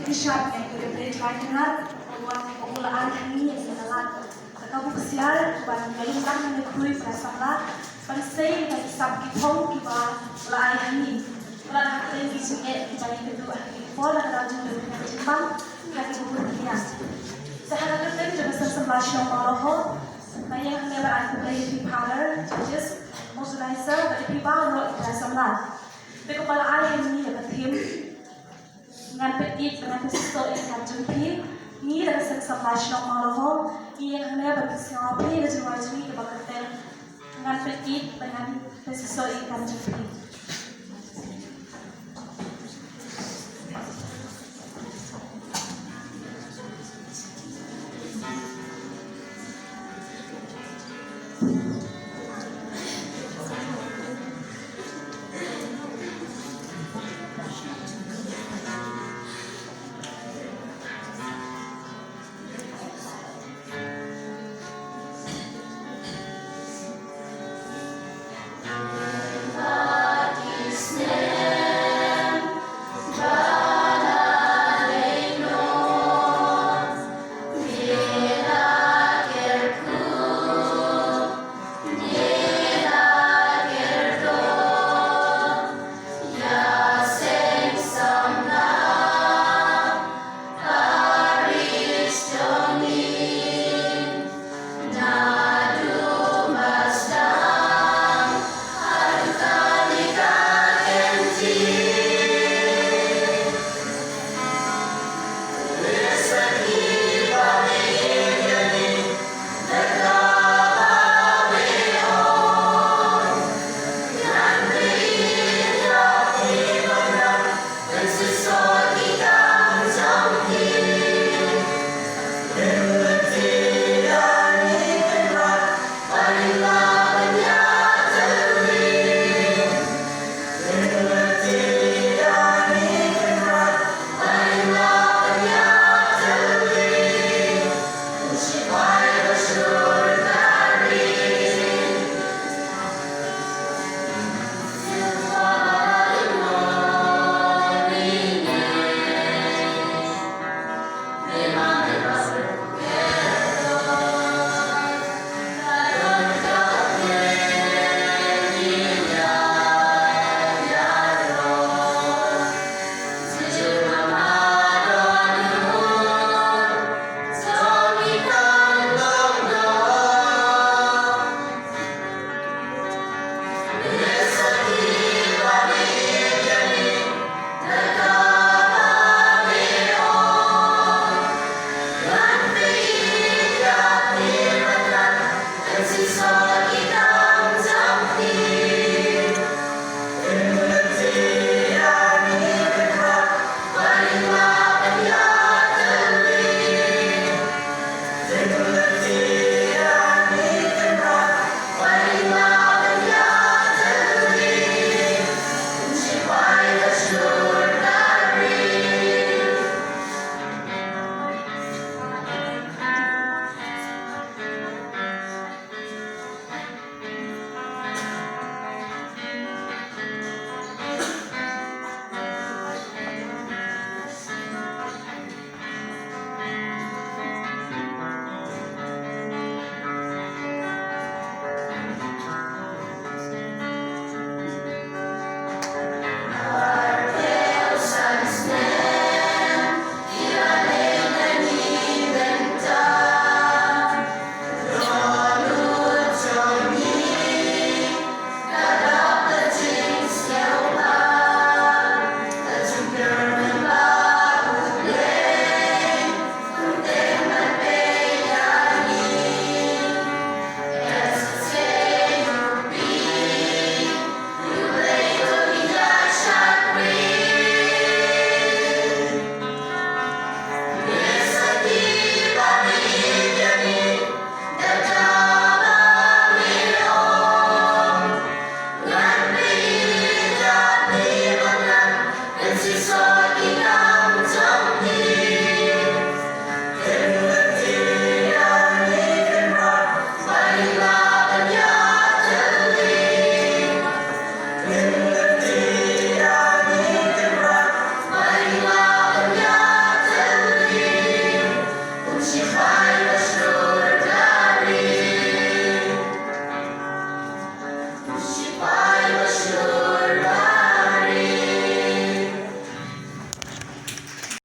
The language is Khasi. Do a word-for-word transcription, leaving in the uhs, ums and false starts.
Ki shad ïa ka Reverend Lai Kynrad, u la ai ha ngi ïa ka lad. Ka kaba bisiar, ban ïalum lang ne khrui para samla, ban sei ïa ki sap ki thong kiba la ai ha ngi. Lada ha ka teng ki jingeh kiba ngi kynduh ha ki por, lada ka jingdon ka jingbam ha ki bun ki liang. Te ha ka kyrteng jong ka Seng Samla Shillong Mawlahor, nga ïeng hangne ban ai khublei ïa phi Father, judges, organizer, bad ïa phi baroh ki para samla. Te kumba la ai ha ngi ïa ka theme, ngan peit ïeit bad ngan pynsngewthuh ïa ka kam jong phi. Ngi da ka Seng Samla Shillong Mawlahor, ngi ïeng hangne ban pynsngew ïa phi ïa ka jingrwai jong ngi kaba kyrteng, ngan peit ïeit bad ngan pynsngewthuh ïa ka kam jong phi.